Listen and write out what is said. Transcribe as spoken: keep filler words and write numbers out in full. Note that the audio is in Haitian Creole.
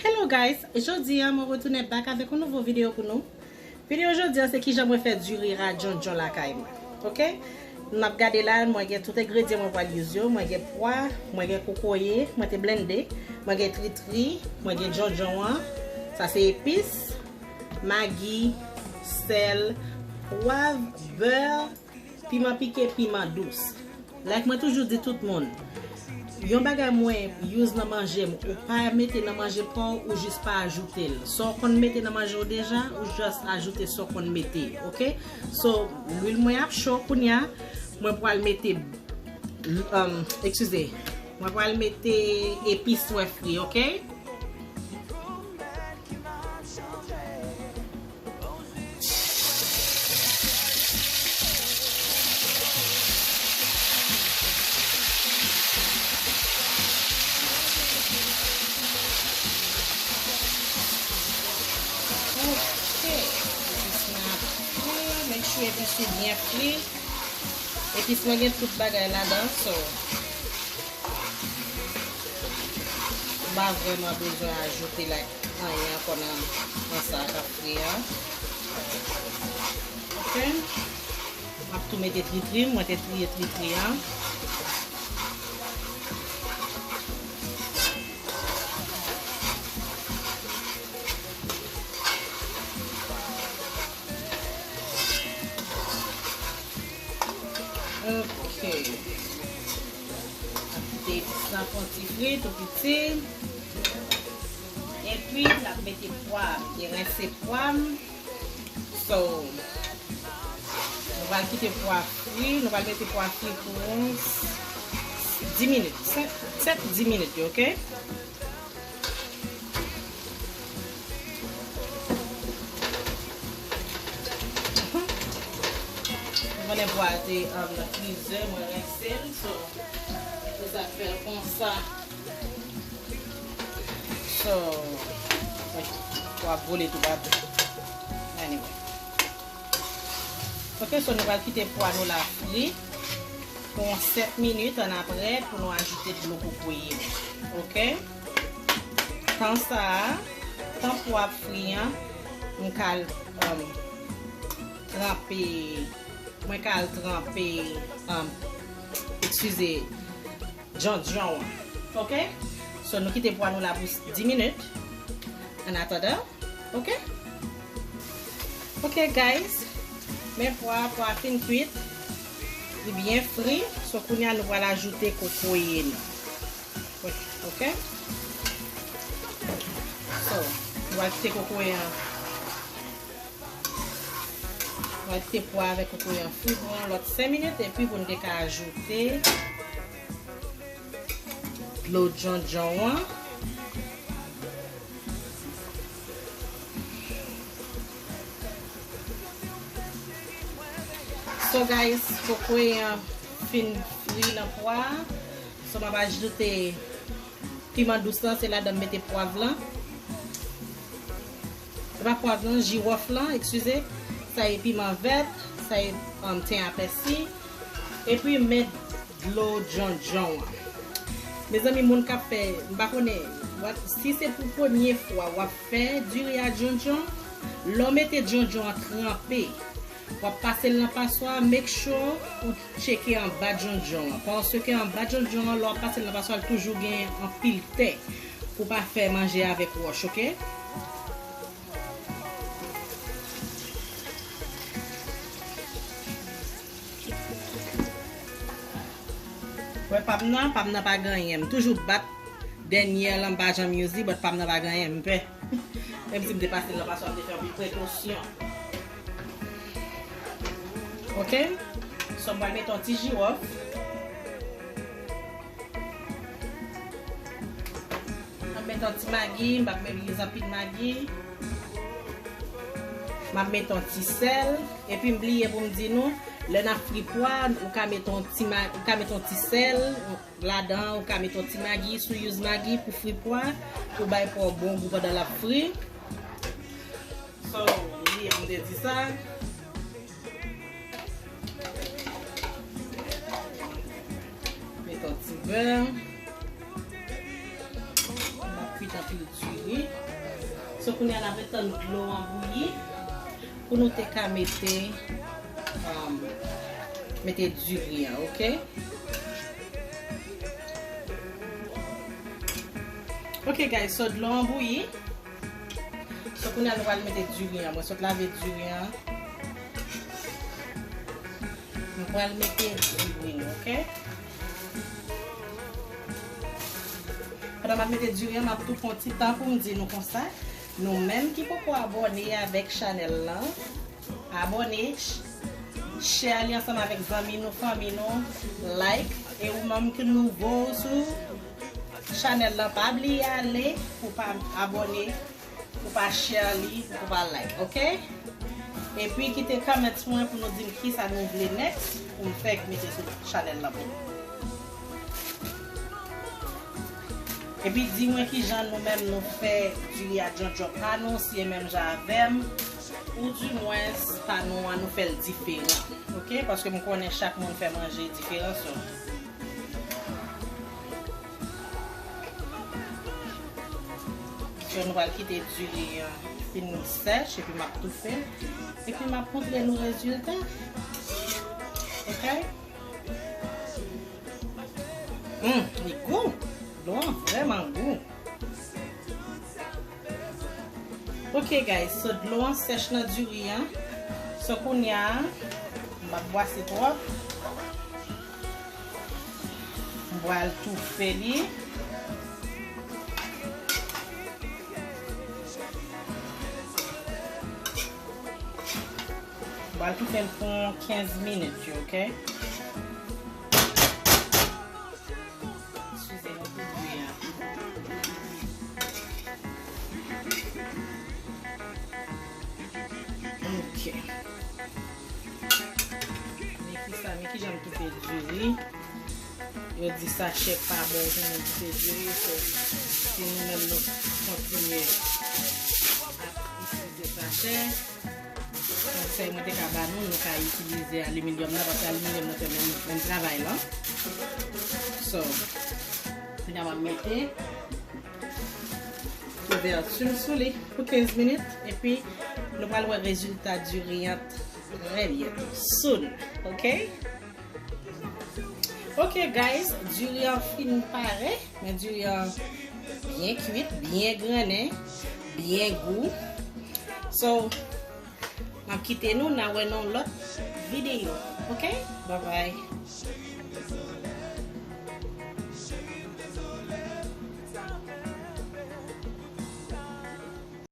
Hello guys, jodi a mwen retounen back avèk yon nouvo videyo pou nou. Videyo jodi a se kijan mwen fè diri a djondjon lakay mwen. Ok? N ap gade la, mwen gen tout engredyan mwen pral use yo. Mwen gen pwa, mwen gen kokoye, mwen te blende, mwen gen tritri, mwen gen djondjon an. Sa se epis, magi, sèl, pwav, bè, piman pike, piman dous. Like mwen toujou di tout moun, yon bagay mwen use nan manje m, ou pa mete nan manje pa w, ou jis pa ajoute l. Sa w konn mete nan manje w deja, ou just ajoute sa w konn mete, ok? So, lwil mwen ap cho kounya, mwen pral mete, um, eskize, mwen pral mete epis mwen fri, ok? Ok, epis mwen ap fri, make sure epis li byen fri. Epis mwen gen tout bagay ladan, so. M pa vrèman bezwen ajoute like anyen ankò nan, nan sa k ap fri a. Ok. M ap tou mete tritri m, mwen te triye tritri a. Ok. Ap kite epis la fè yon ti fri tou piti. Epi, n ap mete pwa m. M te rense pwa m. So, nou pral kite pwa fri. Nou pral mete pwa fri pou yon dis minit. Sèt, sèt, dis minit, ok? Mwen konnen pwa a te, um, nan frizè, mwen rense l, so, se sa k fè l konsa. So, pwa ap vole toupatou. Anyway. Ok, so nou pral kite pwa nou la fri pou yon sèt minit, annapre pou nou ajoute dlo kokoye nou. Ok? Tan sa a, tan pwa ap fri an, m ka al, um, tranpe, mwen ka al tranpe, um, eskize, djondjon an. Ok? So, nou kite pwa nou la pou dis minit. An atandan, ok? Ok, guys. Men pwa, pwa fin kwit. Li byen fri. So, kounye a, nou pral ajoute kokoye nou. Ok? So, nou pral kite kokoye an. Mwen kite pwa avèk kokoye an fri pou yon lòt senk minit, epi pou n te ka ajoute dlo djondjon an. So guys, kokoye an fin fri nan pwa. So m ap ajoute piman dous lan, se ladan m mete pwav lan. Se pa pwav lan, jiwòf lan, eskize. Sa e piman vèt, sa e, um, ten a pèsi. Epi m met dlo djondjon an. Mezanmi, moun k ap fè, m pa konnen, w ap, si se pou premye fwa w ap fè diri a djondjon, lè w mete djondjon an tranpe, w ap pase l nan paswa, make sure ou tcheke anba djondjon an. Paske anba djondjon an, lè w ap pase l nan paswa, l toujou gen anpil tè. Pou w pa fè manje avèk wòch, ok? Wè, pa m nan, pa m nan pa gen anyen. M toujou bat dènyè lan, m pa janm use li, but pa m nan pa gen anyen, m pè. Menm si m te pase l nan paswa, m te fè anpil prekosyon. Ok? So, m pral mete yon ti jiwòf. M ap mete yon ti magi, m p ap mete anpil magi. M ap mete yon ti sèl. Epi m bliye pou m di nou, lè n ap fri pwa, ou ka mete yon ti ma-, ou ka mete yon ti sèl ladan, ou ka mete yon ti magi, si w use magi pou fri pwa, pou bay pwa w bon gou pandan l ap fri. So, wi, m te di sa. Mete yon ti bè. M ap kwit Anpil diri. So, kounye a n ap tann dlo an bouyi pou nou te ka mete, um, mete diri an, oke? Oke, guys, so dlo an bouyi. So, kounye a nou pral mete diri an. Mwen sot lave diri an. Mwen pral mete diri, oke? Pandan m ap mete diri an, m ap tou pran ti tan pou m di nou konsa. Nou menm ki poko abòne avèk chanèl lan, abòne, ch-, share li ansanm avèk zanmi nou, fanmi nou, like, e ou menm ki nouvo sou chanèl lan, pa bliye ale pou pa abòne, pou pa share li, pou pa like, oke? Epi kite comments mwen pou nou di m kisa nou vle next pou m fè mete sou chanèl lan pou nou. Epi di mwen kijan nou menm nou fè diri a djondjon pa nou, si e menm jan avè m, ou dimwens pa nou an nou fè l diferan, oke? Paske m konnen chak moun fè manje diferan, so. So, nou pral kite diri an fin sèch, epi m ap toufe l, epi m ap montre nou rezilta. Oke? Hum, li gou! Dlo an vrèman gou. Oke, guys, so dlo an sèch nan diri an. So, kounye a, m ap bwase twòp. M pral toufe li. M pral toufe l pou kenz minit, oke? Eskize nou pou bri an. Oke. Men kisa, men kijan m toufe diri. Yo di sachè pa bon pou moun toufe diri, so, si nou menm nou kontinye ap itilize sachè, konsèy mwen te ka ba nou, nou ka itilize aliminyòm nan, paske aliminyòm nan fè menm, menm travay lan. So, kounye a m ap mete kouvèti sou li pou kenz minit, epi nou pral wè rezilta diri an trè byento. Soon, oke? Oke, guys, diri an fin pare, men diri an byen kwit, byen grennen, byen gou. So, m ap kite nou, n a wè nan lòt videyo, oke? Bye bye.